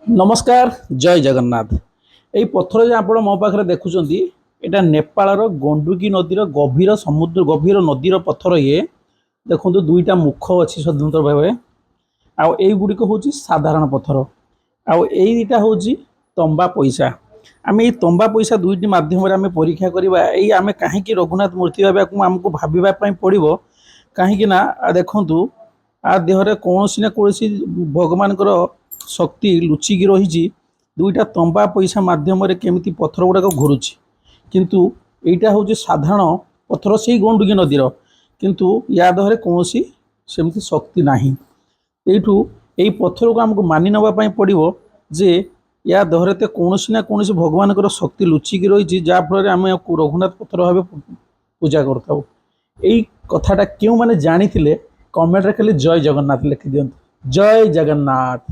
ନମସ୍କାର, ଜୟ ଜଗନ୍ନାଥ। ଏଇ ପଥର ଯେ ଆପଣ ମୋ ପାଖରେ ଦେଖୁଛନ୍ତି, ଏଇଟା ନେପାଳର ଗଣ୍ଡୁକି ନଦୀର ଗଭୀର ସମୁଦ୍ର, ଗଭୀର ନଦୀର ପଥର ଇଏ। ଦେଖନ୍ତୁ, ଦୁଇଟା ମୁଖ ଅଛି ସ୍ୱତନ୍ତ୍ର ଭାବେ। ଆଉ ଏଇଗୁଡ଼ିକ ହେଉଛି ସାଧାରଣ ପଥର ଆଉ ଏଇ ଦୁଇଟା ହେଉଛି ତମ୍ବା ପଇସା। ଆମେ ଏଇ ତମ୍ବା ପଇସା ଦୁଇଟି ମାଧ୍ୟମରେ ଆମେ ପରୀକ୍ଷା କରିବା ଏଇ ଆମେ କାହିଁକି ରଘୁନାଥ ମୂର୍ତ୍ତି ଭାବିବାକୁ ଆମକୁ ଭାବିବା ପାଇଁ ପଡ଼ିବ। କାହିଁକି ନା ଦେଖନ୍ତୁ, ଆ ଦେହରେ କୌଣସି ନା କୌଣସି ଭଗବାନଙ୍କର ଶକ୍ତି ଲୁଚିକି ରହିଛି। ଦୁଇଟା ତମ୍ବା ପଇସା ମାଧ୍ୟମରେ କେମିତି ପଥର ଗୁଡ଼ାକ ଘୁରୁଛି। କିନ୍ତୁ ଏଇଟା ହେଉଛି ସାଧାରଣ ପଥର, ସେଇ ଗଣ୍ଡୁକି ନଦୀର, କିନ୍ତୁ ୟା ଦେହରେ କୌଣସି ସେମିତି ଶକ୍ତି ନାହିଁ। ଏଇଠୁ ଏଇ ପଥରକୁ ଆମକୁ ମାନି ନେବା ପାଇଁ ପଡ଼ିବ ଯେ ୟା ଦେହରେ ତ କୌଣସି ନା କୌଣସି ଭଗବାନଙ୍କର ଶକ୍ତି ଲୁଚିକି ରହିଛି, ଯାହାଫଳରେ ଆମେ ୟାକୁ ରଘୁନାଥ ପଥର ଭାବେ ପୂଜା କରିଥାଉ। ଏଇ କଥାଟା କେଉଁମାନେ ଜାଣିଥିଲେ, କମେଣ୍ଟରେ ଖାଲି ଜୟ ଜଗନ୍ନାଥ ଲେଖିଦିଅନ୍ତୁ। ଜୟ ଜଗନ୍ନାଥ।